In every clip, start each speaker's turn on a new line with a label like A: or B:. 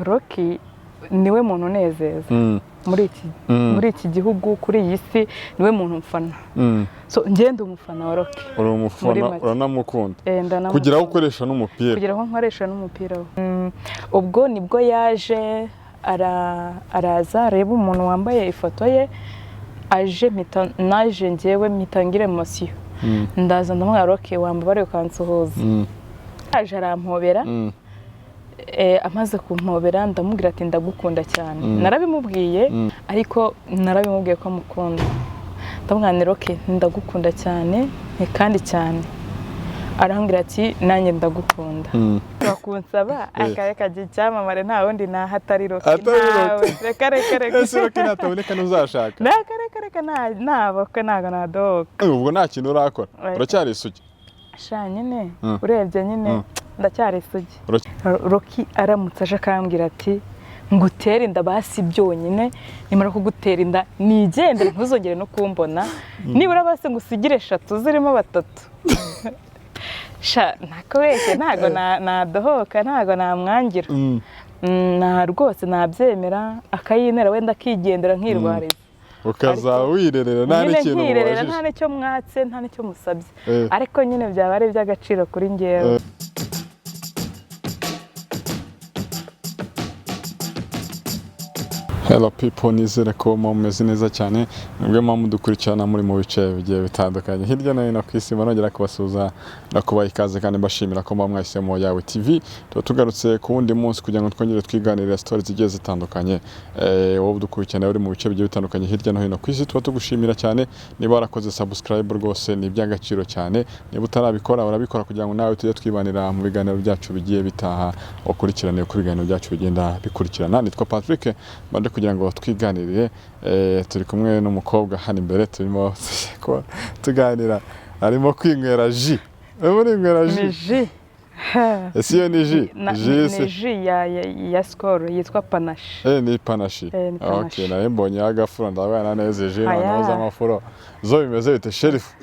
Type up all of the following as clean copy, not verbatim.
A: Rocky niwe muntu unezeza muri iki gihugu, kuri iyi si niwe muntu mfana. So ngenda umufana wa Rocky.
B: Uri
A: Muri
B: umufana?
A: make.
B: Uranamukunda?
A: Eh, ndanamukunda.
B: Kugira aho ukoresha n'umupira?
A: Kugira aho nkoresha n'umupira we. Ubwo nibwo yaje araza areba umuntu wambaye ifoto ye, aje mpita naje njyewe mpita ngira émotion. Ndaza ndamubwira: "Rocky, wambabariye ukansuhuza?" Aje arampobera. Amaze kumpobera ndamubwira ati: "Ndagukunda cyane." Narabimubwiye, ariko narabimubwiye ko mukunda. Ndamubwira nti: "Rocky, ndagukunda cyane, ni kandi cyane." Arambwira ati: "Nanjye ndagukunda." Bakunsaba akaba kagira icyamamare, nta wundi naha atari Rocky.
B: Atari Rocky.
A: Ntawe. Reka, reka, reka.
B: Ese Rocky nataboneka ntuzashaka?
A: Reka, reka, reka, ntabakwe ntabwo nadohoka.
B: Ubwo nta kintu urakora?
A: Oya.
B: Uracyari isugi?
A: Sha nyine, urebye nyine ndacyari isugi. Rocky aramutse aje akambwira ati: "Ngutere inda basi byonyine, nimara kugutera inda nigendere, ntuzongere no kumbona, nibura basi ngusigire eshatu zirimo batatu," sha ntakubeshye ntabwo nadohoka, ntabwo namwangira. Na rwose nabyemera akayintera, wenda akigendera nkirwariza.
B: Ukazaba wirerera nta
A: Nyine
B: n'ikintu
A: nkirerera nta
B: mubajije.
A: n'icyo mwatse, nta n'icyo musabye. Ariko nyine byaba ari iby'agaciro kuri njyewe.
B: Hello people, nizere ko mumeze neza cyane, nibwo mpamvu dukurikirana muri mu bice bigiye bitandukanye hirya no hino ku isi. Nongera kubasuhuza no kubaha ikaze kandi mbashimira ko muba mwahisemo Yawe TV. Tuba tugarutse ku wundi munsi kugira ngo twongere twiganirire stories zigiye zitandukanye. Wowe udukurikirana uri mu bice bigiye bitandukanye hirya no hino ku isi, tuba tugushimira cyane. Niba warakoze subscribe rwose ni iby'agaciro cyane. Niba utarabikora, urabikora kugira ngo nawe tujye twibanira mu biganiro byacu bigiye bitaha, ukurikirane uko ibiganiro byacu bigenda bikurikirana. Nitwa Patrick, mbanje kugira ngo twiganirire. Turi kumwe n'umukobwa hano imbere, turimo kuba tuganira, arimo kwinywera jus. Urimo urinywera
A: Ni
B: jus?
A: Jus.
B: Ese iyo ni jus? Jus se?
A: Ni jus ya Skol yitwa Panaché.
B: Ni Panaché?
A: Eh, ni Panaché.
B: Okay, nayo mbonye agafuro, ndabona neza jus
A: Aya.
B: noneho z'amafuro zo bimeze bite, sherifu?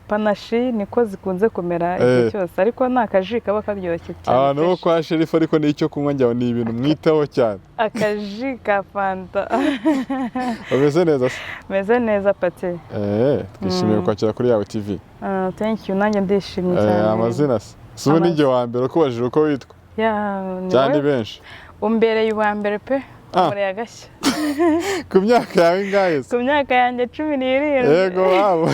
A: Panaché niko zikunze kumera igihe cyose, ariko ni akajus kaba karyoshye cyane.
B: Abantu bo
A: Fresh.
B: kwa sherifu, ariko n'icyo kunywa njyaho ni ibintu mwitaho cyane.
A: Akajus ka Fanta.
B: Bameze neza se?
A: Meze neza, Pate.
B: Twishimiye kwakira kuri Yawe TV.
A: Ah, thank you, nanjye ndishimye cyane.
B: Amazina se? Si ubu ninjye wa mbere ukubajije uko witwa?
A: Ya, ni
B: Cyane
A: wowe
B: benshi.
A: umbereye uwa mbere pe.
B: Ah.
A: Umbereye agashya.
B: Ku myaka yawe ingahe se?
A: Ku myaka yanjye 17.
B: Yego wabo,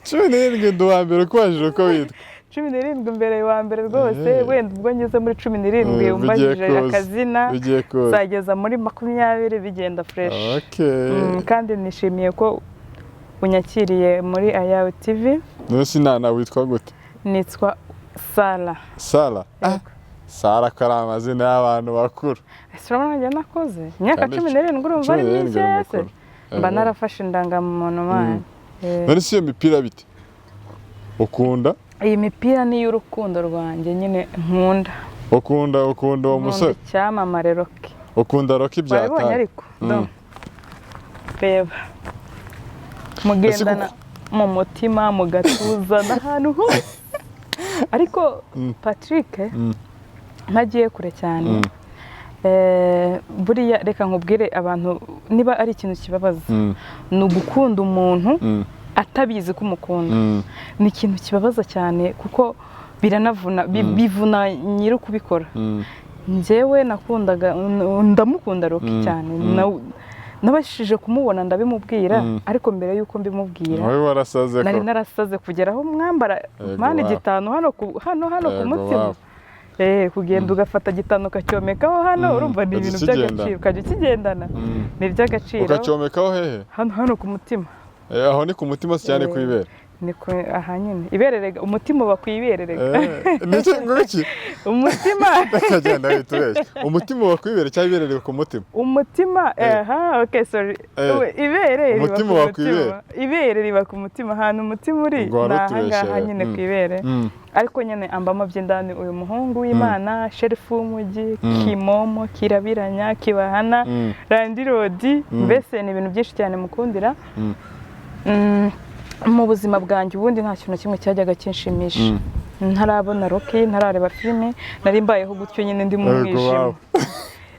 B: 17, ndi uwa mbere ukubajije uko witwa.
A: 17, umbereye uwa mbere rwose. Wenda ubwo ngeze muri 17
B: Bigiye
A: umbajije
B: kuza.
A: akazina,
B: Bigiye kuza.
A: nzageza muri 20 bigenda fresh. Kandi nishimiye ko unyakiriye muri Ayawe TV.
B: None se nana witwa gute?
A: Nitwa Sara.
B: Sara? Ah, Sara ko ari amazina y'abantu bakuru.
A: Ese urabona njye nakoze imyaka
B: Kandi
A: 17, urumva ari
B: 17 uri
A: mike se?
B: mukuru.
A: Mba narafashe indangamuntu mani.
B: None se iyo mipira bite? Ukunda?
A: Iyi mipira ni iy'urukundo rwanjye nyine nkunda.
B: Ukunda uwo
A: Nkunda
B: musore?
A: icyamamare Rocky.
B: Ukunda Rocky?
A: Wabibonye?
B: Byatanga.
A: Ariko do reba, mugendana mu mutima, mu gatuza n'ahantu hose. Ariko Patrick, ntagiye kure cyane, buriya reka nkubwire, abantu niba ari ikintu kibabaza ni ugukunda umuntu atabizi ko umukunda. Ni ikintu kibabaza cyane kuko biranavuna, bivuna nyiri ukubikora. Njyewe nakundaga, ndamukunda Rocky cyane. Nabashije kumubona ndabimubwira, ariko mbere y'uko mbimubwira
B: Wowe warasaze
A: nari
B: ko
A: narasaze kugera aho mwambara
B: Yego,
A: mani
B: wow.
A: gitanu hano hano ku
B: Yego,
A: mutima.
B: wow.
A: Kugenda ugafata gitanu ukacyomekaho hano, urumva ni
B: ukajya
A: ibintu
B: ukigendana.
A: by'agaciro, ukajya ukigendana, ni iby'agaciro.
B: Ukacyomekaho hehe?
A: Hano hano ku mutima.
B: Aho ni ku mutima se cyane ku ibere?
A: Ni ku aha nyine, ibere rega, umutima uba ku ibere rega.
B: Nicyo nguki?
A: Umutima.
B: Akagenda witubeshya, umutima uba ku ibere cyangwa ibere riri ku mutima?
A: Umutima. Aha, okay, sorry. Ibere riba
B: Umutima
A: ku
B: uba ku
A: mutima, ibere riba ku mutima. Ahantu umutima uri
B: Ubwo wari
A: ni aha ngaha
B: utubeshyeye.
A: nyine ku ibere. Ariko nyine ambamo by'indani uyu muhungu w'Imana, sherifu w'umujyi, Kimomo Kirabiranya Kibahana, landlord. Mbese ni ibintu byinshi cyane mukundira. Mu buzima bwanjye ubundi nta kintu na kimwe cyajyaga kinshimisha. Ntarabona Rocky, ntarareba filime, nari mbayeho gutyo nyine, ndi mu
B: Yego,
A: mwijima.
B: Wow.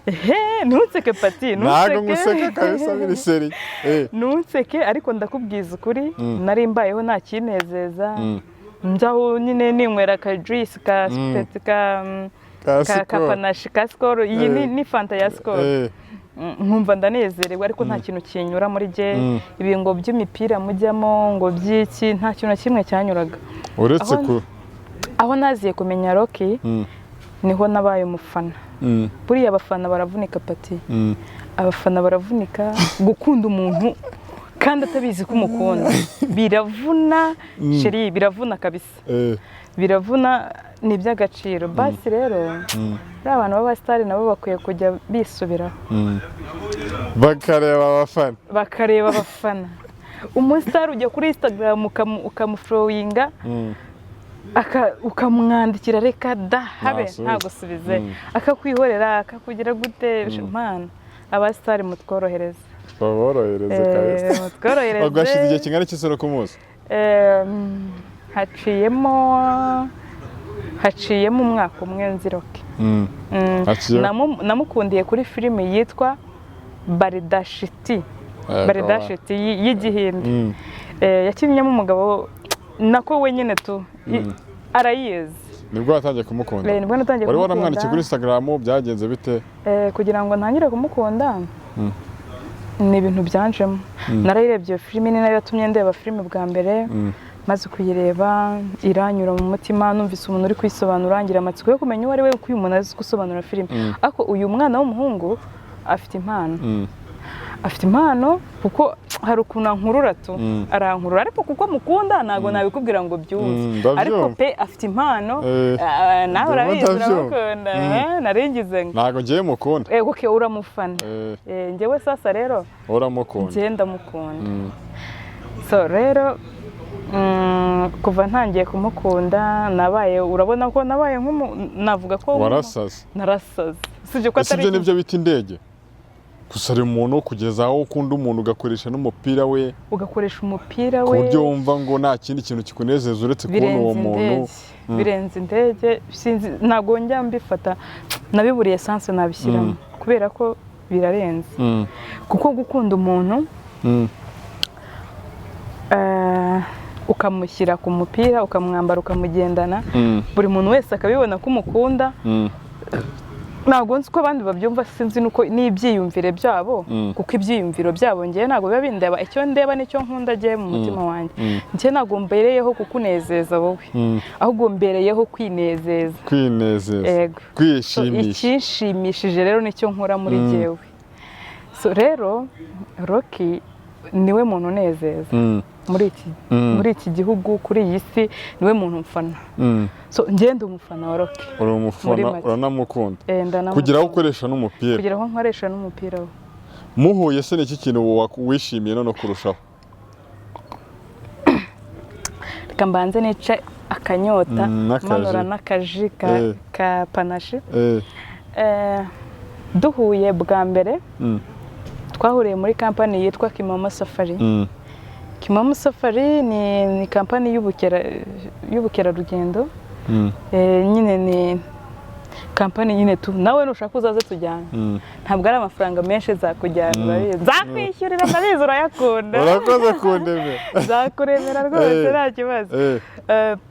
A: Ehe, ntunseke Pati.
B: Ntabwo
A: Ntunseke.
B: nguseka kabisa, biri sérieux.
A: Ntunseke, ariko ndakubwiza ukuri, nari mbayeho nta kinezeza. Njyaho nyine ninywera ka juice ka peti ka
B: Ka
A: ka
B: Skol.
A: Panaché ka Skol, iyi ni Fanta ya Skol. Nkumva ndanezerewe, ariko nta kintu kinyura muri jye. Ibi ngo by'imipira mujyamo, ngo by'iki, nta kintu na kimwe cyanyuraga.
B: Uretse ku
A: Aho naziye kumenya Rocky, niho nabaye umufana. Buriya abafana baravunika, Pati. Abafana baravunika. Gukunda umuntu kandi atabizi ko umukunda biravuna, chéri, biravuna kabisa. Biravuna, ni iby'agaciro. Basi rero buriya abantu b'abasitari nabo bakwiye kujya bisubiraho.
B: Bakareba abafana.
A: Bakareba abafana. Umusitari ujya kuri Instagram ukamufollowinga, ukamwandikira, reka da, habe
B: Ntasubize.
A: Ntagusubize, akakwihorera, akakugira gute. Mana, abasitari mutworohereze.
B: Baborohereze kabisa.
A: Mutworohereze.
B: Ubwo hashize igihe kingana iki se kumuzi?
A: Haciyemo umwaka umwe nzi Rocky. Namukundiye kuri filime yitwa Baridashiti. Baridashiti y'igihinde. Yakinnyemo umugabo nako wenyine tu arayizi.
B: Nibwo watangiye kumukunda?
A: Nibwo natangiye
B: Wari
A: kumukunda.
B: waramwandikiye kuri Instagram? Byagenze bite?
A: Kugira ngo ntangire kumukunda ni ibintu byanjemo. Narayirebye iyo filime, ni nayo yatumye ndeba filime bwa mbere. Maze kuyireba iranyura mu mutima, numvise umuntu uri kuyisobanura, ngira amatsiko yo kumenya uwo ari we, kuko uyu muntu azi gusobanura filime. Ariko uyu mwana w'umuhungu afite impano. Afite impano, kuko hari ukuntu ankurura tu. Arankurura, ariko kuko mukunda ntabwo nabikubwira ngo byumve.
B: Ndabyumva.
A: Ariko pe, afite impano. Nawe
B: Ndimo
A: urabizi.
B: ndabyumva.
A: Uramukunda. Naringize ngo
B: Ntabwo ngiye mukunda.
A: Okay, uramufana. Njyewe sasa rero
B: Uramukunda.
A: njyewe ndamukunda. So rero kuva ntangiye kumukunda, nabaye, urabona ko nabaye nk'umu, navuga ko
B: Warasaze.
A: Narasaze, usibye ko
B: Ese
A: atari
B: ibyo nibyo bita indege? Gusa hari umuntu kugeza aho ukunda umuntu ugakoresha n'umupira we,
A: ugakoresha umupira
B: ku
A: we,
B: buryo wumva ngo nta kindi kintu kikunezeza uretse kubona uwo
A: Birenze
B: muntu.
A: indege, birenze indege. Sinzi, ntabwo njya mbifata, nabiburiye essence nabishyiramo, kubera ko birarenze. Kuko gukunda umuntu ukamushyira ku mupira, ukamwambara, ukamugendana, buri muntu wese akabibona ko umukunda, ntabwo nzi uko abandi babyumva, sinzi nuko n'ibyiyumvire byabo, kuko ibyiyumviro byabo ngewe ntabwo biba bindeba. Icyo ndeba nicyo nkunda ngewe mu mutima wanjye. Njye ntabwo mbereyeho kukunezeza wowe, ahubwo mbereyeho kwinezeza.
B: Kwinezeza.
A: Yego. So,
B: Kwishimisha.
A: Ikinshimishije rero nicyo nkora muri jyewe. So rero Rocky niwe muntu unezeza muri iki gihugu, kuri iyi si, niwe muntu mfana. So ngenda umufana wa Rocky.
B: Uri
A: Muri
B: umufana.
A: make.
B: Uranamukunda.
A: Ndanamukunda.
B: Kugira aho ukoresha n'umupira.
A: Kugira aho nkoresha n'umupira we.
B: Muhuye se, ni iki kintu wishimiye none kurushaho?
A: Reka mbanze nice akanyota.
B: N'akaji.
A: Manura n'akaji ka, ka Panaché. Duhuye bwa mbere, twahuriye muri kampani yitwa Kimamo Safari. Kimamo Safari ni kampani y'ubukerarugendo. Nyine ni kampani nyine tu, nawe nushaka uzaze tujyana. Ntabwo ari amafaranga menshi, nzakujyana, urabizi, nzakwishyurira, ndabizi urayakunda.
B: Urakoze kundemera.
A: Nzakuremera rwose, nta kibazo.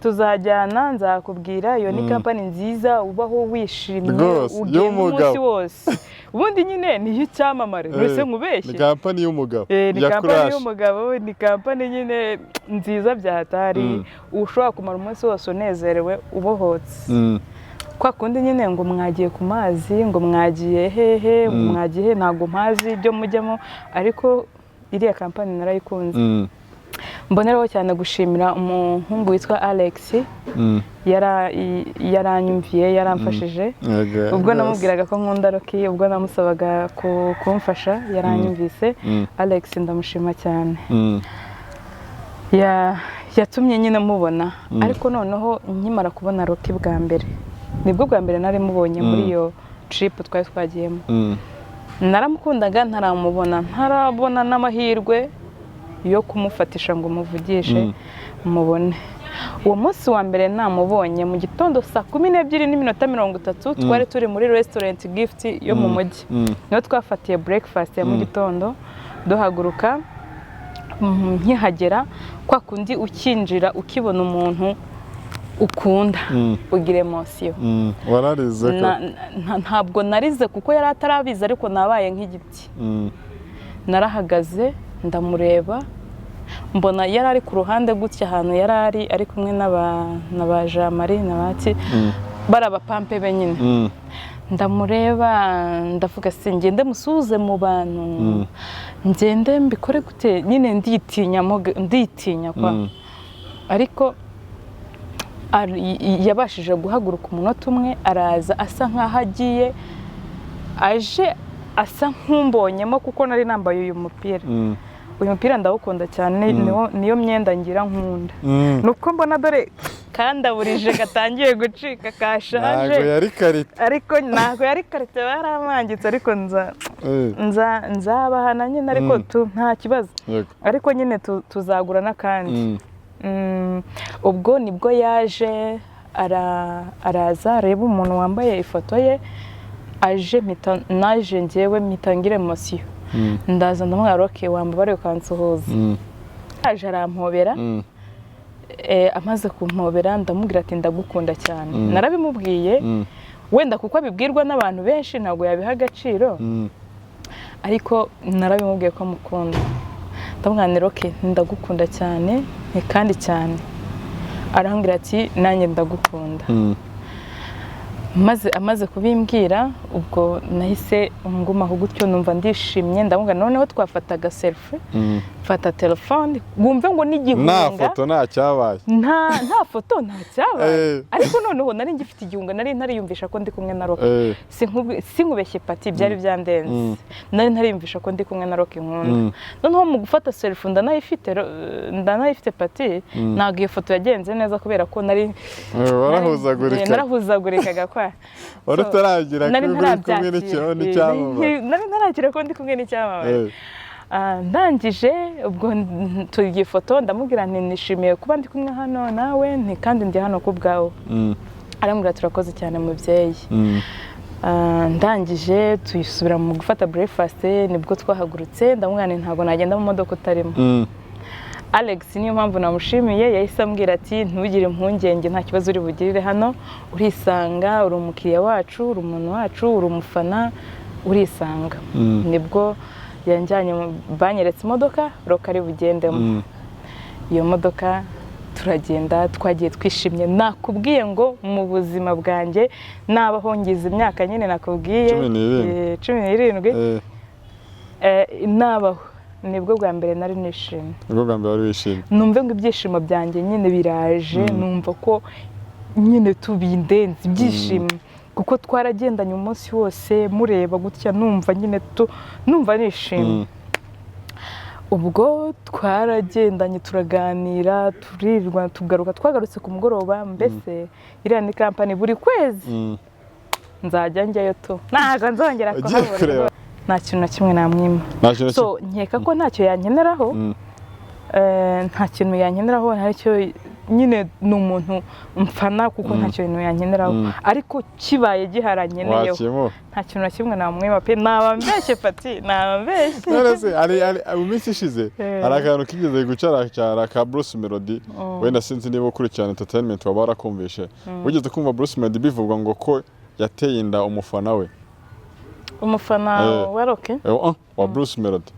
A: Tuzajyana, nzakubwira. Iyo ni kampani nziza, ubaho wishimye,
B: Rwose,
A: ugenda
B: y'umugabo.
A: umunsi wose. Ubundi nyine niyo icyamamare mbese, nkubeshye?
B: Ni kampani y'umugabo.
A: Ni
B: Ya
A: kampani
B: Crash.
A: y'umugabo, ni kampani nyine nziza bya hatari, ushobora kumara umunsi wose unezerewe, ubohotse. Kwa kundi nyine ngo mwagiye ku mazi, ngo mwagiye hehe, ngo mwagiye he, ntabwo mpazi ibyo mujyamo, ariko iriya kampani narayikunze. Mboneraho cyane gushimira umuhungu witwa Alex. Yaranyumviye, yaramfashije.
B: Yego,
A: Ubwo
B: rwose.
A: namubwiraga ko nkunda Rocky, ubwo namusabaga kumfasha, yaranyumvise. Alex ndamushima cyane. Yatumye nyine mubona. Ariko noneho nkimara kubona Rocky bwa mbere, nibwo bwa mbere nari mubonye muri iyo trip twari twagiyemo. Naramukundaga ntaramubona, ntarabona n'amahirwe yo kumufatisha ngo muvugishe, mubone. Uwo munsi wa mbere namubonye mu gitondo 12:30, twari turi muri restaurant Gift yo mu mujyi, niho twafatiye breakfast ya mu gitondo. Duhaguruka, nkihagera, kwa kundi ukinjira ukibona umuntu ukunda ugira émotion.
B: Wararize ko?
A: Ntabwo narize kuko yari atarabizi, ariko nabaye nk'igiti. Narahagaze ndamureba, mbona yari ari ku ruhande gutya, ahantu yari ari kumwe na ba Jean Marie na baki, bari abapampe be nyine. Ndamureba ndavuga: "Si ngende musuhuze mu bantu, ngende mbikore gute?" Nyine nditinya, nditinya kwa. Ariko yabashije guhaguruka umunota umwe, araza asa nkaho agiye, aje asa nk'umbonyemo kuko nari nambaye uyu mupira. Uyu mupira ndawukunda cyane, niyo myenda ngira nkunda. Nuko mbona dore kandaburije, gatangiye gucika, kashaje.
B: Ntabwo yari qualité.
A: Ariko ntabwo yari qualité, baramangitse, ariko nza nza nzabahana nyine, ariko nta kibazo. Ariko nyine tuzagura n'akandi. Ubwo nibwo yaje, araza areba umuntu wambaye ifoto ye, aje mpita naje njyewe mpita ngira émotion. Ndaza ndamubwira: "Rocky, wambabare ukansuhuza?" Aje arampobera. Amaze kumpobera ndamubwira ati: "Ndagukunda cyane." Narabimubwiye. Wenda kuko abibwirwa n'abantu benshi ntabwo yabiha agaciro, ariko narabimubwiye ko mukunda. Ndamubwira nti: "Rocky, ndagukunda cyane, ni kandi cyane." Arambwira ati: "Nanjye ndagukunda." Maze amaze kubimbwira, ubwo nahise ngumaho gutyo, numva ndishimye. Ndamubwira, noneho twafataga selfie, mfata telefone, wumve ngo
B: Nta
A: n'igihunga.
B: foto, nta cyabaye.
A: Nta foto, nta cyabaye. Ariko noneho nari ngifite igihunga, nari ntariyumvisha ko ndi kumwe na Rocky. Sinkubeshye Pati, byari byandenze. Nari ntariyumvisha ko ndi kumwe na Rocky nkunda. Noneho mu gufata selfie, ndanayifite Pati, ntabwo iyo foto yagenze neza kubera ko nari
B: Warahuzagurika.
A: Narahuzagurikaga kwa.
B: Wari
A: So,
B: utaragira
A: nari
B: kuri kumwe
A: ntarabyakira.
B: n'icyamamare.
A: Nari ntarakira ko ndi kumwe n'icyamamare. Ndangije ubwo tugira ifoto, ndamubwira nti: "Nishimiye kuba ndi kumwe hano nawe," nti: "kandi ndi hano ku bwawe." Arambwira: "Turakoze cyane mubyeyi." Ndangije tuyisubira mu gufata breakfast, nibwo twahagurutse. Ndamubwira nti: "Ntabwo nagenda mu modoka utarimo." Alex, niyo mpamvu namushimiye, yahise ambwira ati: "Ntugire impungenge, nta kibazo uri bugirire hano, urisanga, uri umukiriya wacu, uri umuntu wacu, uri umufana, urisanga." Nibwo yanjyanye banyeretse imodoka Rocky ari bugendemo. Iyo modoka turagenda, twagiye twishimye. Nakubwiye ngo mu buzima bwanjye nabaho ngize imyaka nyine nakubwiye
B: 17.
A: 17. Nabaho nibwo bwa mbere nari nishimye.
B: Nibwo bwa mbere wari wishimye.
A: Numve ngo ibyishimo byanjye nyine biraje, numva ko nyine tubindenze ibyishimo, kuko twaragendanye umunsi wose, mureba gutya numva nyine numva nishimye. Ubwo twaragendanye, turaganira, turirwa, tugaruka, twagarutse ku mugoroba. Mbese iriya ni kampani, buri kwezi nzajya njyayo tu, ntabwo nzongera
B: Ugiye
A: kuhabura.
B: kureba.
A: Nta kintu na kimwe namwima.
B: Nta kintu na
A: So nkeka ko ntacyo yankeneraho.
B: kimwe.
A: Nta kintu yankeneraho, ntacyo nyine, ni umuntu mfana kuko nta kintu yankeneraho. Ariko kibaye gihari ankeneyeho,
B: Wakimuha.
A: nta kintu na kimwe namwima pe, naba mbeshye Pati, naba mbeshye.
B: None se hari mu minsi ishize hari akantu kigeze gucaracara ka Bruce Melody? Wenda sinzi niba ukurikirana entertainment waba warakumvishe. Wigeze kumva Bruce Melody bivugwa ngo ko yateye inda umufana we?
A: Umufana wa Rocky?
B: Wa Bruce Melody.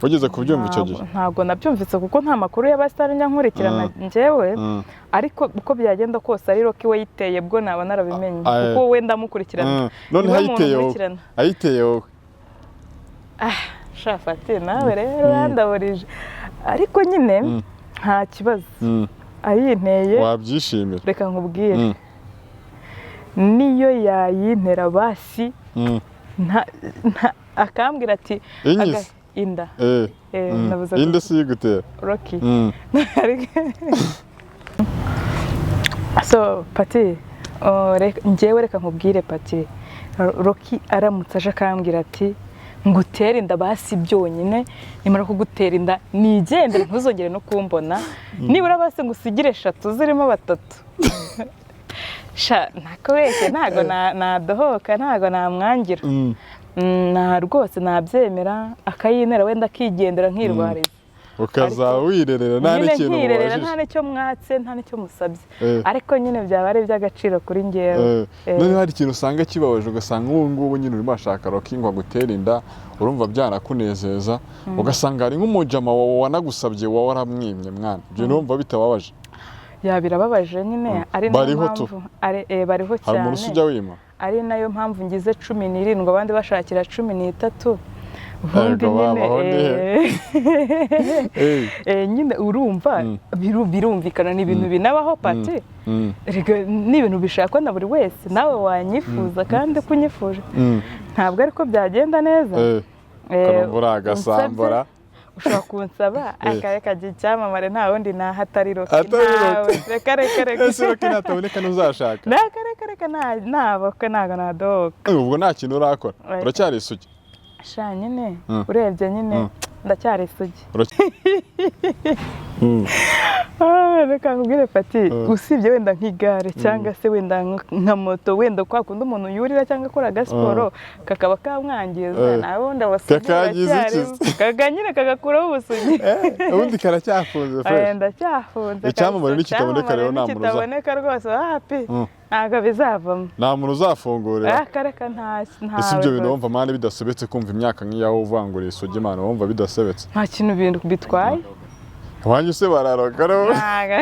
B: Wigeze kubyumva icyo gihe?
A: Ntabwo nabyumvise kuko nta makuru y'abasitari njya nkurikirana njyewe. Ariko uko byagenda kose ari Rocky we yiteye, bwo naba narabimenye, kuko we ndamukurikirana.
B: None
A: Niwe muntu
B: ayiteye wowe?
A: nkurikirana.
B: Ayiteye wowe?
A: Shafati, nawe rero urandaburije, ariko nyine nta kibazo ayinteye.
B: Wabyishimira?
A: Reka nkubwire, niyo yayintera basi akambwira ati
B: Inyize.
A: Inda. Nabuze.
B: Inde si yigutera?
A: Rocky. So Pati, oh, njyewe reka nkubwire Pati, Rocky aramutse aje akambwira ati Ngutere inda basi byonyine, nimara kugutera inda nigendere, ntuzongere no kumbona, nibura basi ngusigire eshatu zirimo batatu. Sha, ntakubeshye, ntago nadohoka, ntago namwangira. Na rwose nabyemera akayintera, wenda akigendera nkirwariza.
B: Ukazaba wirerera nta
A: Nyine
B: n'ikintu
A: nkirerera nta
B: mubajije.
A: n'icyo mwatse, nta n'icyo musabye. Ariko nyine byaba ari iby'agaciro kuri njyewe.
B: Noneho hari ikintu usanga kibabaje, ugasanga ubu ngubu nyine urimo urashaka Rocky ngo agutere inda, urumva byanakunezeza, ugasanga hari nk'umujama wawe wanagusabye, wowe waramwimye mwana. Ibyo urumva bitababaje?
A: Ya, birababaje nyine, ari nayo
B: Bariho tu.
A: mpamvu bariho
B: Hari umuntu
A: cyane.
B: ujya wima?
A: Ari nayo mpamvu ngize 17, abandi bashakira 13, ubundi
B: Yego,
A: nyine
B: babaho ni he?
A: Nyine urumva birumvikana, ni ibintu binabaho, Pati. Erega ni ibintu bishakwa na buri wese, nawe wanyifuza, kandi ko unyifuje ntabwo ariko byagenda neza.
B: Ukarumva uri agasambura.
A: Unsabye, ushobora kunsaba akaba kagira icyamamare, nta wundi naha atari Rocky.
B: Atari Rocky.
A: Ntawe. Reka, reka, reka.
B: Ese Rocky nataboneka ntuzashaka?
A: Reka, reka, reka, ntabokwe, ntabwo nadohoka.
B: Ubwo nta kintu urakora?
A: Oya.
B: Uracyari isugi?
A: Sha, nyine urebye nyine ndacyari isugi. Ah, reka nkubwire, Pati, usibye wenda nk'igare cyangwa se wenda nka moto, wenda kwa kundi umuntu yurira cyangwa akora agasiporo kakaba kamwangiza, nawe wundi abasugi
B: Kakangiza
A: baracyarimo.
B: iki?
A: Kaka nyine kagakuraho ubusugi.
B: Ubundi karacyafunze fresh.
A: Ndacyafunze.
B: Icyamamare
A: Kabisa.
B: nikitaboneka rero nta
A: Icyamamare
B: muntu uza-
A: nikitaboneka rwose wapi, ntabwo bizavamo.
B: Nta muntu uzafungurira.
A: Ah, reka, nta
B: Ese ibyo bintu
A: rwose.
B: wumva man bidasebetse, kumva imyaka nk'iyawe uvuga ngo uri isugi man, wumva bidasebetse?
A: Nta kintu bintu bitwaye.
B: Iwanyu se bararoga?
A: Ntago.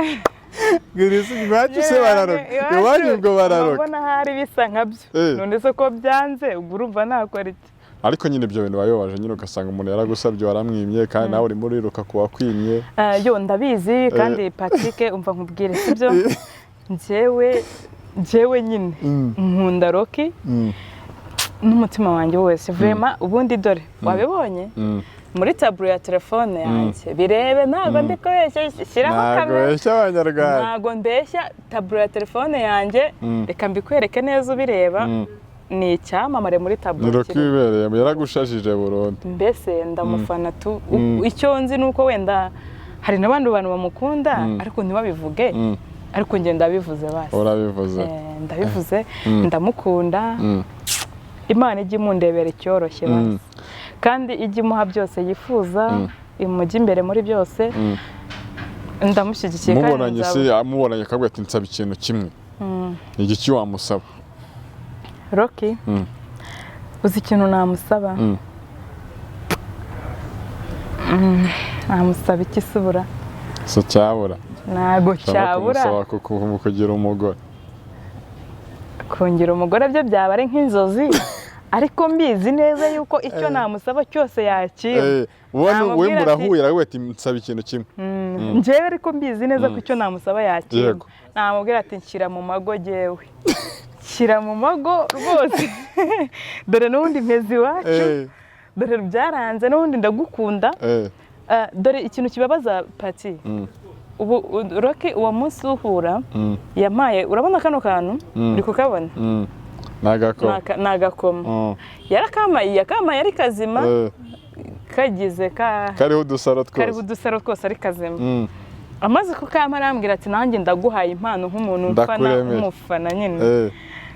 B: Iwacu se bararoga? Iwanyu ubwo bararoga?
A: Mbona hari bisa nkabyo. None se ko byanze, ubwo urumva nakora iki?
B: Ariko nyine ibyo bintu bibabaje nyine, ugasanga umuntu yaragusabye waramwimye, kandi nawe urimo uriruka ku wakwimye.
A: Yo, ndabizi. Kandi Patrick, umva nkubwire, sibyo? Njyewe nyine nkunda Rocky n'umutima wanjye wose, vraiment. Ubundi dore wabibonye muri tableau ya telefone yanjye, birebe, ntabwo ndi kubeshya, shyiraho
B: Ntabwo
A: kamera.
B: beshya Abanyarwanda.
A: Ntabwo mbeshya, tableau ya telefone yanjye, reka mbikwereke neza ubireba, ni icyamamare muri
B: Ni
A: tableau
B: Rocky
A: kirimo.
B: wibereye, yaragushajije burundu.
A: Mbese ndamufana tu. Icyo nzi ni uko wenda hari n'abandi bantu bamukunda ariko ntibabivuge, ariko njye ndabivuze basi.
B: Urabivuze.
A: Ndabivuze, ndamukunda. Imana ijye imundebera icyoroshye basi, kandi ijye imuha byose yifuza, imujye imbere muri byose. Ndamushyigikiye kandi
B: Mubonanye se, mubonanye akavuga ati nsaba ikintu kimwe, ni igiki wamusaba?
A: Rocky, uzi ikintu namusaba? Namusaba iki se ubura?
B: Si cyabura?
A: Ntabwo
B: Ushobora
A: cyabura.
B: kumusaba kugira umugore.
A: Kungira umugore byo byaba ari nk'inzozi, ariko mbizi neza yuko icyo namusaba cyose yakira.
B: Ubona we
A: Namubwira ati-
B: murahuye, aravuga ati nsaba ikintu kimwe.
A: Njyewe ariko mbizi neza ko icyo namusaba yakira. Namubwira ati nshyira mu mago, jyewe shyira mu mago rwose, dore n'ubundi mpezi iwacu, dore byaranze, n'ubundi ndagukunda. Dore ikintu kibabaza, Pati, ubu Rocky uwo munsi uhura yampaye, urabona kano kantu? Uri kukabona?
B: Ni agakoma.
A: Ni agakoma. Yarakamaye, yakamaye ari kazima, kagize ka
B: Kariho udusaro
A: kariho
B: twose.
A: udusaro twose, ari kazima. Amaze kukampa arambwira ati nanjye ndaguhaye impano nk'umuntu mfana,
B: Ndakuremeye.
A: nk'umufana nyine.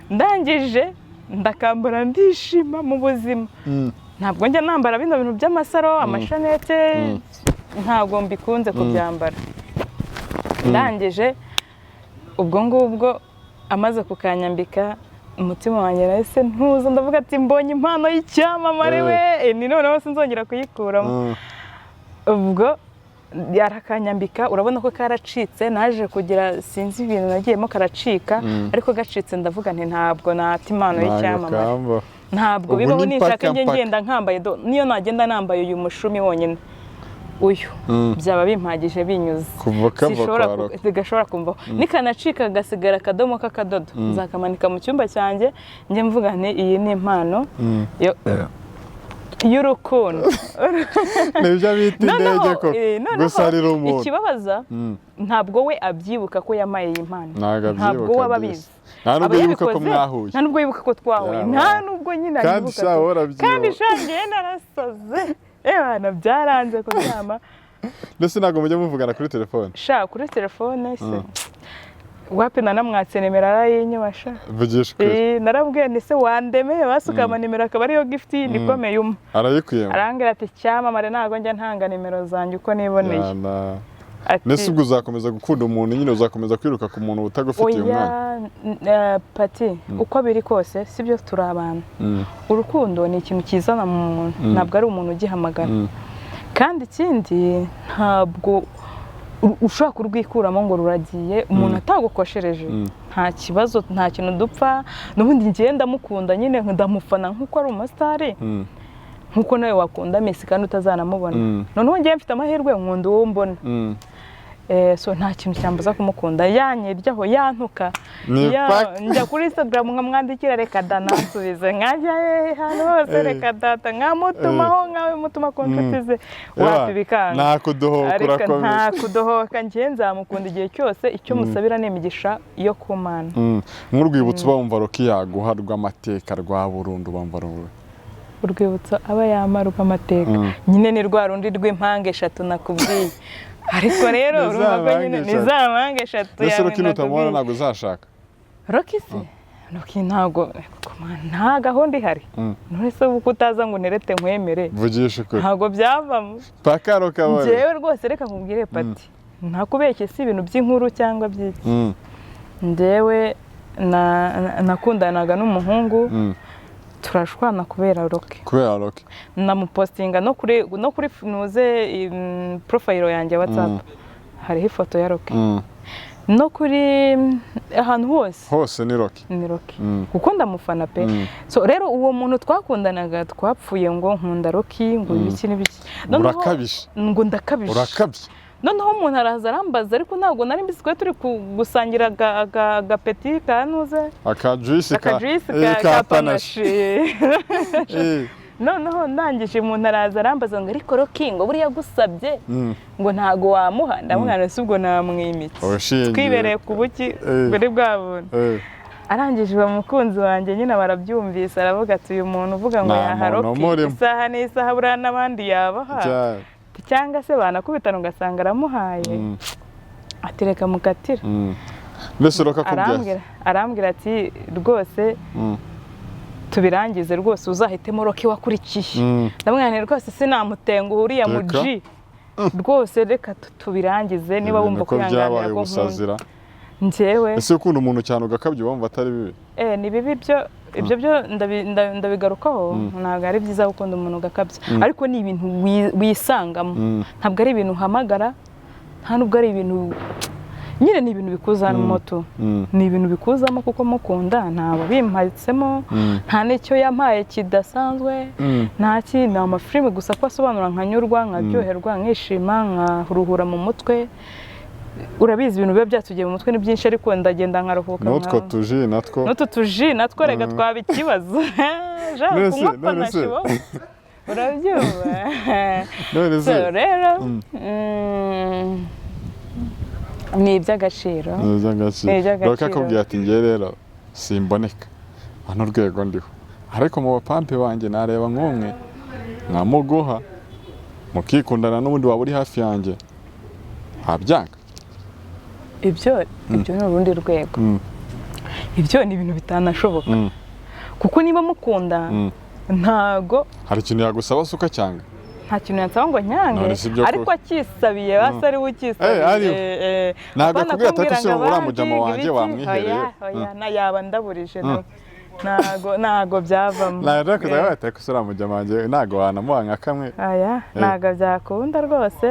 A: Ndangije ndakambara, ndishima mu buzima. Ntabwo njya nambara bino bintu by'amasaro, amashanete, ntabwo mbikunze kubyambara. Ndangije ubwo ngubwo amaze kukanyambika, umutima wanjye nahise ntuza, ndavuga ati mbonye impano y'icyamamare we. Ni noneho sinzongera kuyikuramo. Ubwo yarakanyambika, urabona ko karacitse, naje kugira sinzi ibintu nagiyemo karacika, ariko gacitse ndavuga nti ntabwo nata impano
B: Ntabwo
A: y'icyamamare.
B: kamba.
A: Ntabwo
B: Ubu
A: bibaho.
B: ni
A: Nishaka
B: mpaka
A: njye
B: mpaka.
A: ngenda nkambaye niyo nagenda nambaye uyu mushumi wonyine uyu, byaba bimpagije, binyuze.
B: Kuva kava
A: Sinshobora
B: kwa Rocky.
A: gashobora kumvaho, nikanacika gasigara akadomo k'akadodo, nzakamanika mu cyumba cyanjye, njye mvuga nti iyi ni impano Y'urukundo.
B: Nibyo bita indege koko.
A: Noneho
B: Gusarira umuntu.
A: Ikibabaza, ntabwo we abyibuka ko yamaye iyi mpano.
B: Ntabwo
A: Ntabwo
B: abyibuka.
A: we aba
B: Disi.
A: abizi.
B: Nta nubwo
A: Aba
B: yibuka ko
A: yabikoze,
B: mwahuye.
A: Nta nubwo yibuka ko twahuye.
B: Yaba.
A: Nta nubwo nyine
B: Kandi
A: abibuka
B: sha,
A: tu.
B: warabyibuka.
A: Kandi sha, njyewe narasaze, ebana byaranze kuryama.
B: Mbese ntabwo mujya muvugana kuri telefone?
A: Sha, kuri telefone se wapi, nanamwatse nimero arayinyuma sha.
B: Vugisha ukuri.
A: Narabwiye nti: "Se wandemeye basukama nimero akaba ariyo gift yindi ikomeye umpa?"
B: Arayikuyemo.
A: Arambwira ati: "Cyamamare, ntabwo njya ntanga nimero zanjye uko niboneye."
B: Yana.
A: Ati
B: Mbese ubwo uzakomeza gukunda umuntu nyine, uzakomeza kwiruka ku muntu utagufitiye umwanya?
A: Oya, Pati, uko biri kose sibyo, turi abantu. Urukundo ni ikintu kizana mu muntu, ntabwo ari umuntu ugihamagara. Kandi ikindi, ntabwo ushobora kurwikuramo ngo ruragiye umuntu atagukoshereje. Nta kibazo, nta kintu dupfa n'ubundi. Ngiye ndamukunda nyine, ndamufana nk'uko ari umusitari, nk'uko nawe wakunda Messi kandi utazanamubona. Noneho ngiye mfite amahirwe, nkunda uwo mbona. So nta kintu cyambuza kumukunda, yanyiryaho, yantuka.
B: Ni fact.
A: Njya kuri Instagram nkamwandikira, reka da, nansubize, nkajya ahantu hose, reka data, nkamutumaho, nkawe mutuma ku nshuti ze, wapi, bikanga.
B: Nta kudohoka.
A: Ariko
B: Urakomeje.
A: nta kudohoka, njye nzamukunda igihe cyose. Icyo musabira ni imigisha yo ku Mana.
B: Nk'urwibutso uba wumva Rocky yaguha rw'amateka rwa burundu, bumva rubi?
A: Urwibutso aba yamara rw'amateka nyine ni rwa rundi rw'impanga eshatu nakubwiye, ariko rero
B: Ni za
A: urumva ko
B: mpanga
A: nyine ni
B: eshatu.
A: za mpanga eshatu
B: Mbese
A: yawe
B: Rocky nutamubona
A: nakubwiye.
B: ntabwo uzashaka?
A: Rocky se? Rocky ntabwo, nta gahunda ihari. None se ubu ko utaza ngo unterete nkwemere?
B: Vugisha ukuri.
A: Ntabwo byavamo.
B: Paka Rocky abone.
A: Njyewe rwose, reka nkubwire Pati, ntakubeshye, si ibintu by'inkuru cyangwa by'iki. Njyewe nakundanaga n'umuhungu, turashwana kubera Rocky.
B: Kubera Rocky.
A: Namupostinga no kuri nuze profile yanjye ya WhatsApp, hariho ifoto ya Rocky. No kuri ahantu hose.
B: Hose ni Rocky.
A: Ni Rocky. Kuko ndamufana pe. So rero uwo muntu twakundanaga twapfuye ngo nkunda Rocky, ngo ibiki n'ibiki.
B: Urakabije.
A: Ngo ndakabije.
B: Urakabye.
A: Noneho umuntu araza arambaza, ariko ntabwo nari mbizi, twari turi gusangira agapeti ka nuze,
B: Aka juice ka
A: akajuice
B: ka
A: ka panache. Noneho ndangije umuntu araza arambaza ngo: "Ariko Rocky ngo buriya agusabye ngo ntago wamuha?" Ndamubwira: "Si ubwo namwimitse?"
B: Ushingiye.
A: Twibereye ku buki buri bwa buntu. Arangije uwo mukunzi wanjye nyine barabyumvise, aravuga ati: "Uyu muntu uvuga ngo
B: Nta
A: yaha
B: muntu
A: Rocky,
B: umurimo.
A: isaha n'isaha buriya n'abandi yabaha."
B: Cyane.
A: Cyangwa se banakubitana ugasanga aramuhaye. Ati: "Reka mukatire."
B: Mbese Rocky akubwira?
A: Arambwira ati: "Rwose tubirangize, rwose uzahitemo Rocky wakurikiye." Ndamubwira nti: "Rwose sinamutenguha uriya mu
B: Reka.
A: G, rwose reka tubirangize niba
B: Ibintu
A: wumva
B: ko
A: kwihanganira
B: byabaye
A: ko nkunda."
B: ubusazira.
A: Njyewe
B: Ese ukunda umuntu cyane ugakabya wumva atari bibi?
A: Ni bibi byo, ibyo byo ndabigarukaho. Ntabwo ari byiza gukunda umuntu ugakabya, ariko ni ibintu wisangamo. Ntabwo ari ibintu uhamagara, nta nubwo ari ibintu nyine, ni ibintu bikuzamo tu. Ni ibintu bikuzamo kuko mukunda, ntabwo bimpatsemo, nta n'icyo yampaye kidasanzwe. Nta ki, ni amafilime gusa ko asobanura nkanyurwa, nkaryoherwa, nkishima, nkaruhura mu mutwe. Urabizi, ibintu biba byatugiye mu mutwe ni byinshi, ariko ndagenda nkaruhuka.
B: N'utwo tuji natwo.
A: N'utu tuji natwo reka twaba ikibazo. Jean,
B: None se-
A: kunywa
B: none
A: panache wowe urabyumva.
B: None
A: So
B: se
A: rero ni iby'agaciro.
B: Ni iby'agaciro.
A: Ni iby'agaciro.
B: Rocky akubwira ati: "Njye rero simboneka hano urwego ndiho, ariko mu bapampe banjye nareba nk'umwe nkamuguha mukikundana, n'ubundi waba uri hafi yanjye," wabyanga?
A: Ibyo ni urundi rwego. Ibyo ni ibintu bitanashoboka, kuko niba mukunda, ntago
B: Hari ikintu yagusaba se ukacyanga?
A: Nta kintu yansaba ngo nyange.
B: None si ibyo
A: Ariko akisabiye, basi ari we ukisabiye.
B: Eh, ari we. Ntabwo
A: Apana
B: akubwira ati,
A: kumbwira
B: "Ariko se
A: ngo
B: uriya
A: abandi,
B: mujama
A: ngo
B: wanjye
A: ibiki."
B: wamwihereye?
A: Oya, oya, na yaba ndaburije nawe, ntago byavamo.
B: Ntabwo kuzajya bahita ko uriya mujama wanjye ntabwo wanamuha nka kamwe?
A: Aya, ntago byakunda rwose.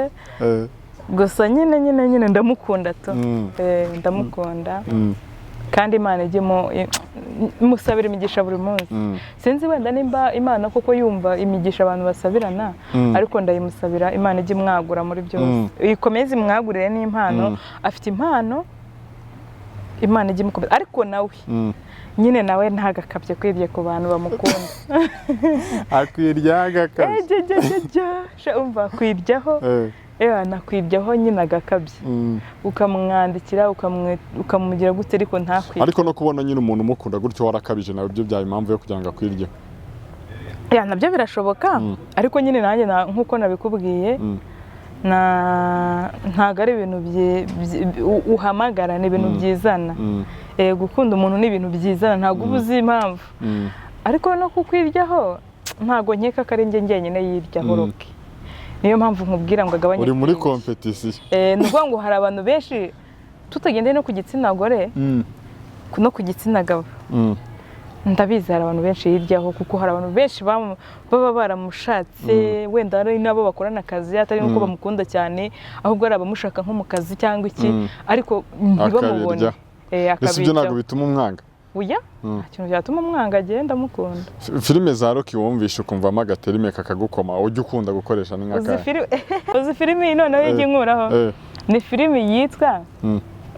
A: Gusa nyine ndamukunda tu. Ndamukunda. Kandi Imana ijye musabira imigisha buri munsi. Sinzi wenda nimba Imana koko yumva imigisha abantu basabirana, ariko ndayimusabira, Imana ijye imwagura muri byose, ikomeze imwagurire n'impano. Afite impano. Imana ijye imukomeza, ariko nawe nyine nawe ntagakabye kwirya ku bantu bamukunda.
B: Akwirya agakabye.
A: Ejejejejja, sha umva, kwiryaho, ewa nakwiryaho nyine agakabye, ukamwandikira, ukamugira gute, ariko ntakwirye.
B: Ariko no kubona nyine umuntu umukunda gutyo warakabije, nawe byo byaba impamvu yo kugira ngo akwiryeho.
A: Yeah, nabyo birashoboka, ariko nyine nanjye nk'uko nabikubwiye, na ntabwo ari ibintu uhamagara, ni ibintu byizana. Gukunda umuntu ni ibintu byizana, ntabwo uba uzi impamvu. Ariko no kukwiryaho, ntabwo nkeka ko ari njye njyenyine yiryaho. Rocky, niyo mpamvu nkubwira ngo agabanye
B: Uri muri
A: kwirya.
B: compétition.
A: Ni ukuvuga ngo hari abantu benshi, tutagendeye no ku gitsina gore, no ku gitsina gabo, ndabizi hari abantu benshi hiryaho, kuko hari abantu benshi baba baramushatse, wenda hari n'abo bakorana akazi, atari nuko bamukunda cyane, ahubwo ari abamushaka nko mu kazi cyangwa iki, ariko ntibamubone.
B: Akabirya. Ese ibyo ntabwo
A: Akabiryaho.
B: bituma umwanga?
A: Oya, nta kintu byatuma umwanga, agenda amukunda.
B: Filime za Rocky wumvishe ukumvamo agaterime kakagukoma, ujya ukunda gukoresha ni
A: Uzi
B: nk'akahe?
A: filime, uzi filime iyi noneho ijya inkuraho? Ni filime yitwa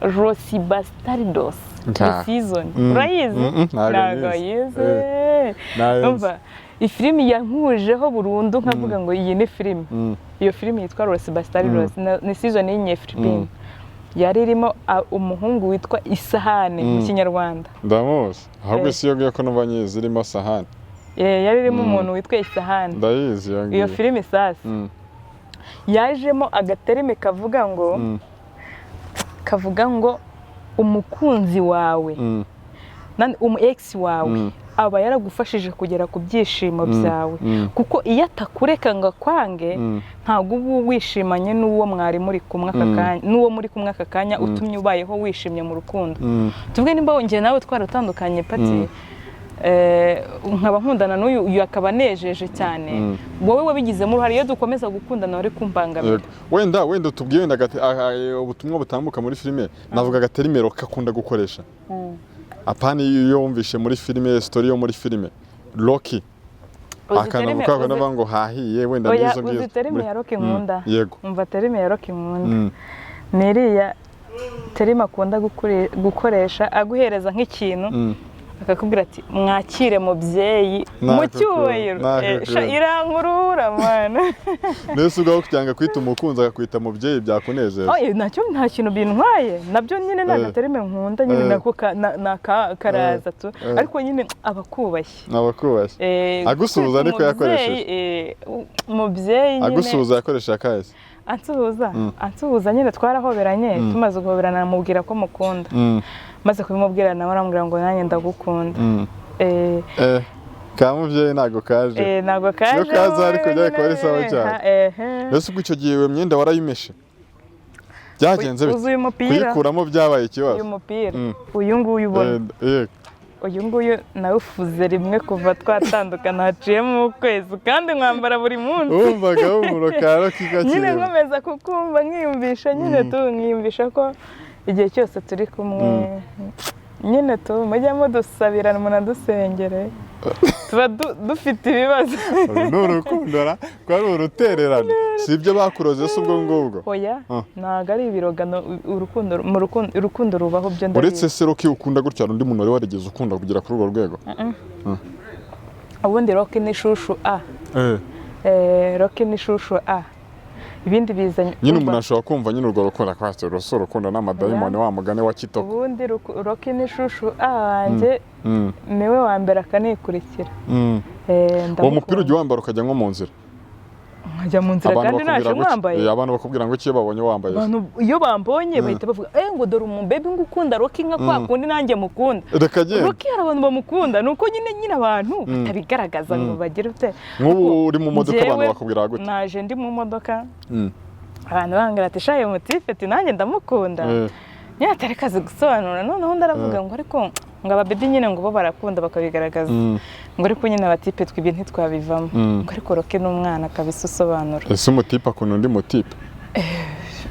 A: Los Bastardos,
B: Nka.
A: the season. Urayizi?
B: Ntabwo
A: Ntabwo
B: nyizi.
A: yize.
B: Nayo nzi.
A: Umva, ifilimi yankujeho burundu, nkavuga ngo iyi ni filime. Iyo filime yitwa Los Bastardos, ni season y'Inyefilipine, yari irimo umuhungu witwa Isahane mu Kinyarwanda.
B: Ndamuzi ahubwo. Si iyo ngiyo ko numva nyizi irimo sahani?
A: Yari irimo umuntu witwa Isahane.
B: Ndayizi iyo ngiyo.
A: Iyo filime sasa yajemo agaterime kavuga ngo kavuga ngo umukunzi wawe, umu ex wawe, aba yaragufashije kugera ku byishimo byawe, kuko iyo atakureka ngo akwange, ntabwo uba wishimanye n'uwo mwari muri kumwe aka kanya, n'uwo muri kumwe aka kanya utumye ubayeho wishimye mu rukundo. Tuvuge nimba wongeye nawe twaratandukanye pati, nkaba nkundana n'uyu, uyu akaba anejeje cyane, wowe wabigizemo uruhare. Iyo dukomeza gukundana wari kumbangamira.
B: Yego. Wenda tubwiye wenda ubutumwa butambuka muri filime, navuga agaterime Rocky akunda gukoresha, apana iyo wumvishe muri filime, story yo muri filime Rocky,
A: Uzi
B: akantu
A: terime-
B: kako navuga ngo hahiye wenda
A: Oya,
B: n'izo ngizo.
A: uzi terime ya Rocky nkunda?
B: Yego.
A: Umva, terime ya Rocky nkunda ni iriya terime akunda gukoresha aguhereza nk'ikintu, akakubwira ati: "Mwakire mubyeyi mu cyubahiro."
B: Nakukunda.
A: Sha, irankurura mana.
B: Mbese ubwaho kugira ngo akwite umukunzi, akakwita mubyeyi, byakunezeza?
A: Oya, ntacyo, nta kintu bintwaye nabyo nyine, ni agaterime nkunda nyine, nako karaza tu, ariko nyine aba akubashye.
B: Abakubashye. Agusuhuza
A: kwita
B: niko yakoresheje?
A: Umubyeyi, umubyeyi nyine.
B: Agusuhuza yakoresheje akahise?
A: Ansuhuza, ansuhuza nyine twarahoberanye, tumaze guhoberana namubwira ko mukunda. Maze kubimubwira nawe arambwira ngo: "Nanjye ndagukunda."
B: Ka mubyeyi ntabwo kaje.
A: Ntabwo kaje.
B: Iyo kaza ariko byari kuba ari sawa cyane.
A: Ehe.
B: Mbese ubwo icyo gihe iyo myenda warayimeshe, byagenze bite?
A: Uzi uyu mupira?
B: Kuyikuramo byabaye ikibazo?
A: Uyu mupira, uyu nguyu ubona,
B: Yego.
A: uyu nguyu nawufuze rimwe kuva twatandukana, haciyemo ukwezi, kandi nkwambara buri munsi.
B: Wumvaga humuro ka Rocky
A: Nyine
B: kakirimo.
A: nkomeza kukumva, nkiyumvisha nyine tu, nkiyumvisha ko igihe cyose turi kumwe nyine tu, mujya mudusabirana, munadusengere, tuba dufite ibibazo.
B: Uru ni urukundo ra ko ari urutererano, si ibyo bakuroze se ubwo ngubwo?
A: Oya,
B: Ah.
A: ntabwo ari ibirogano, urukundo mu rukundo, urukundo rubaho byo
B: Uretse
A: ndabizi.
B: se Rocky ukunda gutya, hari undi muntu wari warigeze ukunda kugera kuri urwo rwego?
A: Ubundi Rocky ni chouchou a. Rocky ni chouchou a, ibindi bizanye
B: Nyine umuntu ashobora kumva nyine urwo rukundo akaba uru si urukundo n'amadayimoni, wa mugani wa Kitoko.
A: Ubundi Rocky ni chouchou a wanjye, niwe wa mbere akanikurikira.
B: Uwo mupira
A: Ndamukunda.
B: ujya wambara ukajya nko mu nzira?
A: Nkajya mu nzira
B: Abantu
A: kandi naje
B: bakubwira ngo iki?
A: mwambaye.
B: Abantu bakubwira ngo iki iyo babonye wambaye se?
A: Abantu iyo bambonye bahita bavuga ngo dore umubebi ngo ukunda Rocky nka kwa kundi nanjye mukunda.
B: Reka genda.
A: Rocky hari abantu bamukunda, ni uko nyine abantu batabigaragaza ngo bagire ute.
B: Nk'ubu uri mu modoka, abantu
A: Njyewe
B: bakubwira gute?
A: Naje ndi mu modoka, abantu bambwira ati: "Shaye mutife," ati: "Nanjye ndamukunda." Nyine atari kazi gusobanura, noneho undi aravuga ngo: "Ariko ngo ababebi nyine ngo bo barakunda bakabigaragaza," ngo: "Ariko nyine abatipe twibye ntitwabivamo," ngo: "Ariko Rocky ni umwana kabisa usobanura."
B: Ese umutipe akunda undi mutipe?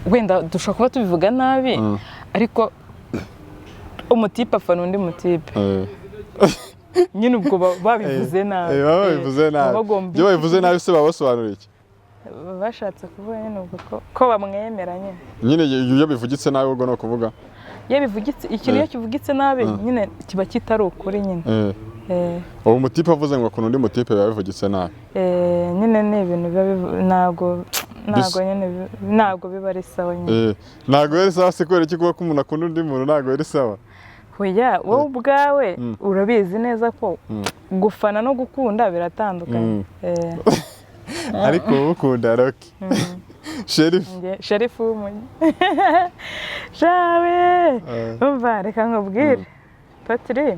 A: Wenda dushobora kuba tubivuga nabi, ariko umutipe afana undi mutipe. Nyine ubwo babivuze nabi.
B: Baba babivuze nabi.
A: Baba bagomba
B: Iyo babivuze nabi se baba basobanura iki?
A: Bashatse kuvuga nyine ubwo ko bamwemera nyine.
B: Nyine iyo bivugitse nabi ubwo ni ukuvuga
A: Iyo bivugitse ikintu, iyo kivugitse nabi nyine kiba kitari ukuri nyine.
B: Uwo mutipe avuze ngo akunda undi mutipe, biba bivugitse nabi.
A: Nyine ni ibintu biba ntabwo nyine ntabwo biba ari sawa nyine.
B: Ntabwo yari sawa se? Kubera iki? Kuba ko umuntu akunda undi muntu ntabwo yari sawa?
A: Oya, wowe ubwawe urabizi neza ko gufana no gukunda biratandukanye.
B: Ariko wowe ukunda Rocky Sheriff?
A: Njye Sherifu w'umujyi shawe. Umva, reka nkubwire, Patiri.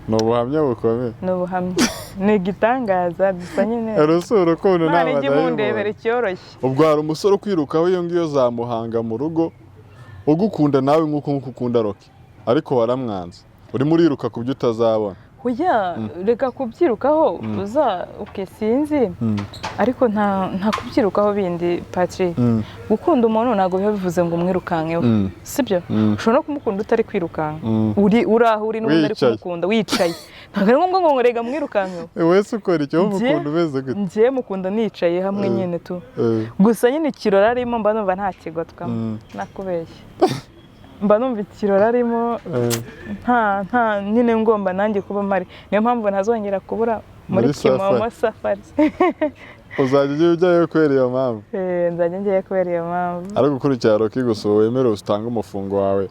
B: Ni ubuhamya bukomeye.
A: Ni ubuhamya, ni igitangaza gusa nyine.
B: Uru si urukundo.
A: Imana ijya
B: ntabwo
A: imundebera icyoroshye.
B: Ubwo hari umusore ukwirukaho iyo ngiyo za Muhanga mu rugo, ugukunda nawe nk'uko ukunda Rocky, ariko waramwanze, urimo uriruka ku byo utazabona.
A: Oya, reka kubyirukaho uza, okay, sinzi, ariko nta kubyirukaho bindi, Patrick. Gukunda umuntu ntabwo biba bivuze ngo umwirukankeho, sibyo? Ushobora no kumukunda utari kwirukanka. Uri aho uri n'ubundi ari
B: Wicaye.
A: kumukunda wicaye, ntabwo ari ngombwa ngo rega mwirukankeho.
B: Wese ukora icyo
A: Njye-
B: umukunda umeze gute?
A: Njye mukunda nicaye hamwe nyine tu. Gusa nyine ikirori arimo mba numva nta kigotwamo. Nakubeshye, mba numva ikirori arimo nta nyine ngomba nanjye kuba mpari. Niyo mpamvu ntazongera kubura muri
B: Muri safari.
A: Kimomo Safari.
B: Uzajya ujya ujyayo kubera iyo mpamvu?
A: Nzajya ngiye kubera iyo mpamvu.
B: Ari gukurikira Rocky gusa, ubu wemerewe utange umufungo wawe?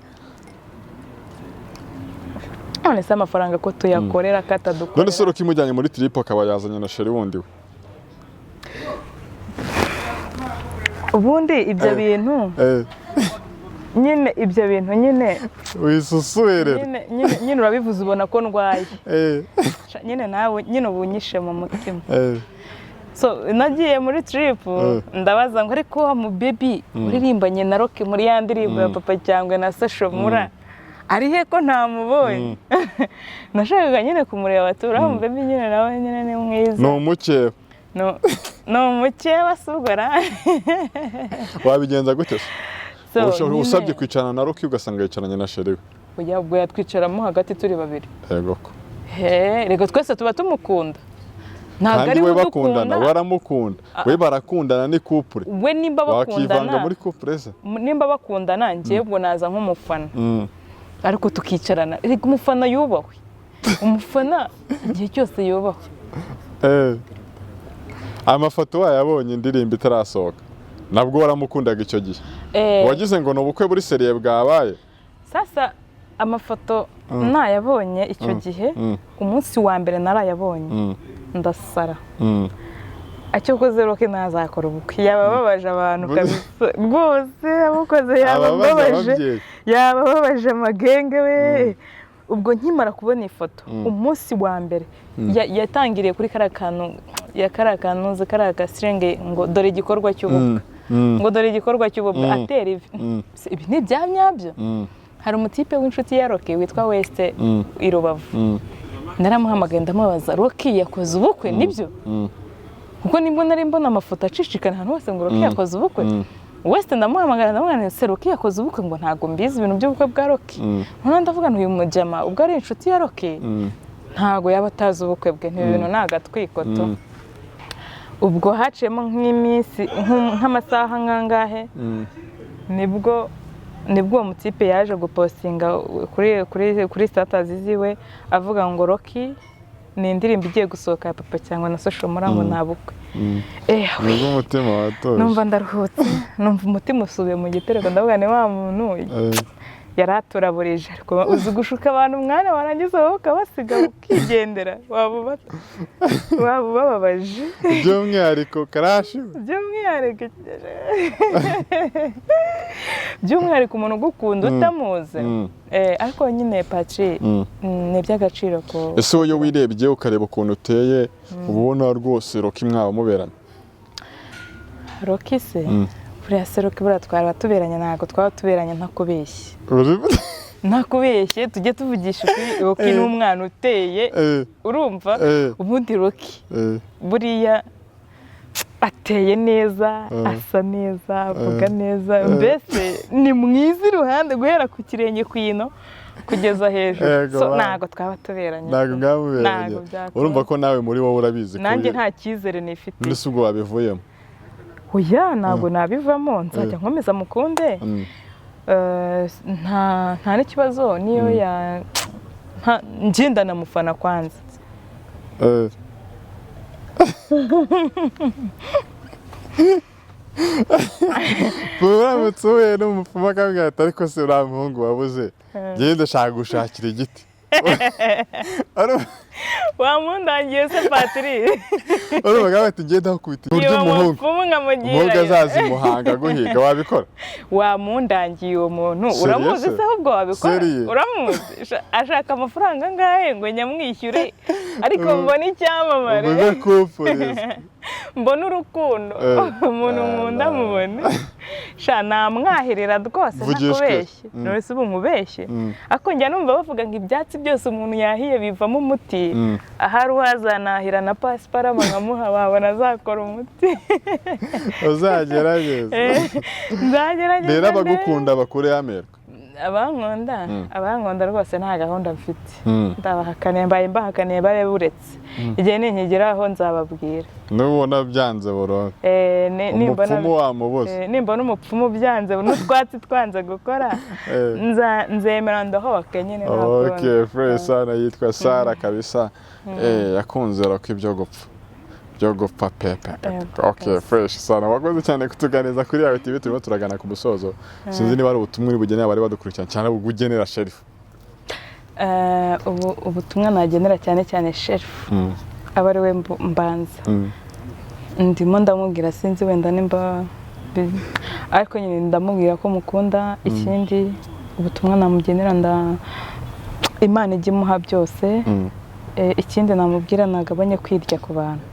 A: None se amafaranga ko tuyakorera
B: None se
A: katadukorera?
B: Rocky imujyanye muri trip akaba yazanye na chéri wundi we?
A: Ubundi ibyo bintu nyine, ibyo bintu nyine
B: Wisusuherera.
A: Nyine urabivuze ubona ko ndwaye. Nyine nawe nyine ubu unyishe mu mutima. So nagiye muri trip, ndabaza ngo: "Ariko wa mu baby uririmbanye na Rocky muri ya ndirimbo ya Papa Cyangwe na Sashomura ari he ko ntamubonye?" Nashakaga nyine kumureba, tura mu baby nyine, nawe nyine ni mwiza.
B: Ni umukeba.
A: Ni umukeba si ubwo ra?
B: Wabigenza gute se?
A: So,
B: Usabye kwicarana na Rocky ugasanga yicaranye na chéri we?
A: Oya, ubwo yatwicaramo hagati turi babiri.
B: Yego ko.
A: He, reka twese tuba tumukunda, ntabwo
B: Kandi
A: ari
B: we
A: we
B: bakundana,
A: udukunda.
B: waramukunda, we barakundana, ni couple.
A: We nimba
B: Wakivanga
A: bakundana
B: muri couple se?
A: Nimba bakundana, njyewe ubwo naza nk'umufana, ariko tukicarana. Erega umufana yubahwe, umufana igihe cyose yubahwe.
B: Amafoto wayabonye indirimbo itarasohoka, nabwo waramukundaga icyo gihe? Wagize ngo ni ubukwe buri sérieux bwabaye?
A: Sasa amafoto nayabonye icyo gihe, umunsi wa mbere narayabonye, ndasara. Acyokoze Rocky ntazakora ubukwe, yaba ababaje abantu kabisa rwose, abukoze yaba
B: Ababaza
A: ambabaje.
B: ababyeyi.
A: Yaba ababaje amagenge we. Ubwo nkimara kubona ifoto umunsi wa mbere, yatangiriye kuri kariya kantu ya kariya kantu uzi, kariya gasirenge, ngo dore igikorwa cy'ubukwe, ngo dore igikorwa cy'ubukwe, atera ivi. Se, ibi ni ibya nyabyo? Hari umutipe w'inshuti ya Rocky witwa Weste i Rubavu. Naramuhamagaye ndamubaza: "Rocky yakoze ubukwe nibyo?" Kuko nibwo nari mbona amafoto acicikana ahantu hose ngo Rocky yakoze ubukwe. Weste ndamuhamagara, ndamubwira nti: "Se Rocky yakoze ubukwe?" Ngo ntabwo mbizi ibintu by'ubukwe bwa Rocky. Noneho ndavuga nti: "Uyu mujama ubwo ari inshuti ya Rocky, ntabwo yaba atazi ubukwe bwe, ntibi bintu ni agatwikoto." Ubwo haciyemo nk'iminsi nk'amasaha nk'angahe, nibwo uwo mutipe yaje gupostinga kuri status ziwe avuga ngo Rocky ni indirimbo igiye gusohoka ya Papa Cyangwe na Social Mula, ngo nta bukwe.
B: Nibwo umutima watuje?
A: Numva ndaruhutse, numva umutima usubiye mu gitereko, ndavuga ni wa muntu yari aturaburije. Ariko uzi gushuka abantu umwanya, warangiza wowe ukabasiga ukigendera, waba ubababaje.
B: By'umwihariko crush.
A: By'umwihariko umuntu ugukunda utamuzi. Ariko nyine Patri, ni iby'agaciro ko
B: Ese wowe iyo wirebye ukareba ukuntu uteye, uba ubona rwose Rocky mwaba muberanye?
A: Rocky se? Buriya se Rocky, buriya twaba tuberanye? Ntabwo twaba tuberanye, ntakubeshye. Ntakubeshye, tujye tuvugisha ukuri, Rocky ni umwana uteye, urumva? Ubundi Rocky buriya ateye neza, asa neza, avuga neza, mbese ni mwiza iruhande guhera ku kirenge ku ino kugeza hejuru.
B: Yego,
A: So,
B: ba.
A: ntabwo twaba tuberanye.
B: Ntabwo mwaba
A: Ntabwo
B: muberanye.
A: byakunda.
B: Urumva ko nawe muri wowe urabizi ko
A: Nanjye nta cyizere nifitiye.
B: Mbese ubwo wabivuyemo?
A: Oya, ntabwo nabivamo, nzajya nkomeza mukunde. Nta n'ikibazo niyo ya njye ndanamufana kwanza.
B: Uramutse uhuye n'umupfumu akabwira ati: "Ariko se uriya muhungu wabuze, njyewe ndashaka gushakira igiti."
A: Wamundangiye se, Patrick?
B: Urumva ati: "Ngenda akubita uburyo
A: Iyo
B: umuhungu
A: mupfumu nkamugira
B: umuhungu azaza i Muhanga aguhiga, wabikora?"
A: Wamundangiye uwo muntu?
B: Serious?
A: Uramuzi se ahubwo wabikora?
B: Serious?
A: Uramuzi? Ashaka amafaranga angahe ngo nyamwishyure, ariko mbone icyamamare?
B: Ubuze kumfuriza.
A: Mbone urukundo. Umuntu nkunda mubone. Sha, namwahirira rwose.
B: Vugishwe.
A: Ntakubeshye. None se ubu nkubeshye? Ariko njya numva bavuga ngo ibyatsi byose umuntu yahiye bivamo umuti. Ahari uwazanahira na pasiparama nkamuha, wabona azakora umuti.
B: Uzagerageza.
A: Nzagerageza
B: Rero
A: ndebe.
B: abagukunda bakure amerwe.
A: Abankunda, abankunda rwose nta gahunda mfite. Ndabahakaniye, mbaye mbahakaniye, babe buretse igihe ninkigeraho nzababwira.
B: Nubona byanze burundu,
A: nimbona
B: umupfumu wamubuze.
A: Nimbona umupfumu byanze n'utwatsi twanze gukora, nzemera ndahoke nyine, nta kundi.
B: Okay, fresh sana. Yitwa Sara kabisa. Yakunze rock ibyo gupfa byo gupfa pe pe pe.
A: Yego,
B: Okay,
A: yes.
B: fresh sana, wakoze cyane kutuganiriza kuri Yawe TV. Turimo turagana ku musozo. Sinzi niba ari ubutumwa uri bugenera abari badukurikirana cyane, bugenera Sheriff.
A: Ubu ubutumwa nagenera cyane cyane Sheriff, aba ari we mbanza. Ndimo ndamubwira, sinzi wenda nimba ariko nyine ndamubwira ko mukunda. Ikindi ubutumwa namugenera, nda Imana ijya imuha byose. Ikindi namubwira, nagabanye kwirya ku bantu.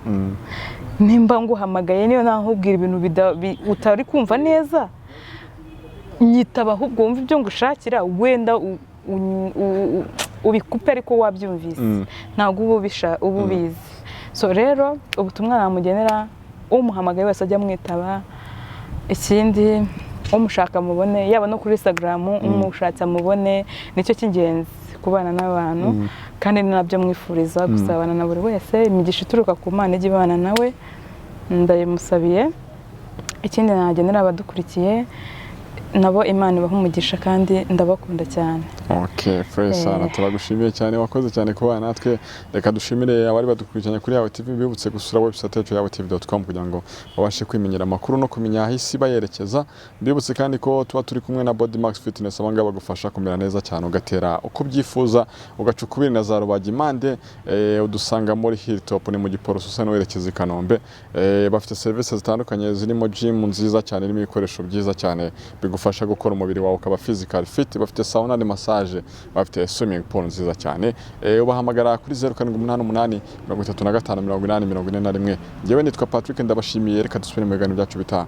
A: Nimba nguhamagaye, niyo nakubwira ibintu utari kumva neza, nyitaba ahubwo wumve ibyo ngushakira, wenda ubikupe ariko wabyumvise. Ntabwo uba ubizi. So rero ubutumwa namugenera, umuhamagaye wese ajya amwitaba. Ikindi, umushaka mubone, yaba no kuri Instagram, umushatse amubone. Nicyo cy'ingenzi kubana n'abantu, kandi ni nabyo mwifuriza, gusabana na buri wese. Imigisha ituruka ku Mana ijya ibana nawe, ndayimusabiye. Ikindi nagenera abadukurikiye, nabo Imana ibaha umugisha kandi ndabakunda cyane.
B: Okay, fresh sana. Turagushimiye cyane, wakoze cyane kubana natwe. Reka dushimire abari badukurikiranye kuri Yawe TV, bibutse gusura website yacu yawetv.com kugira ngo babashe kwimenyera amakuru no kumenya aho isi bayerekeza. Mbibutse kandi ko tuba turi kumwe na Body Max Fitness, abangaba bagufasha kumera neza cyane, ugatera uko ubyifuza, ugaca ukubiri na za rubagimpande. Udusanga muri Hilltop, ni mu Giporoso usa n'uwerekeza i Kanombe. Bafite serivisi zitandukanye zirimo gym nziza cyane irimo ibikoresho byiza cyane bigufasha gukora umubiri wawe ukaba physical fit. Bafite sauna na massage, bafite swimming pool nziza cyane. Ubahamagara kuri 0788 35 80 41. Njyewe nitwa Patrick, ndabashimiye. Reka dusubire mu biganiro byacu bitaha.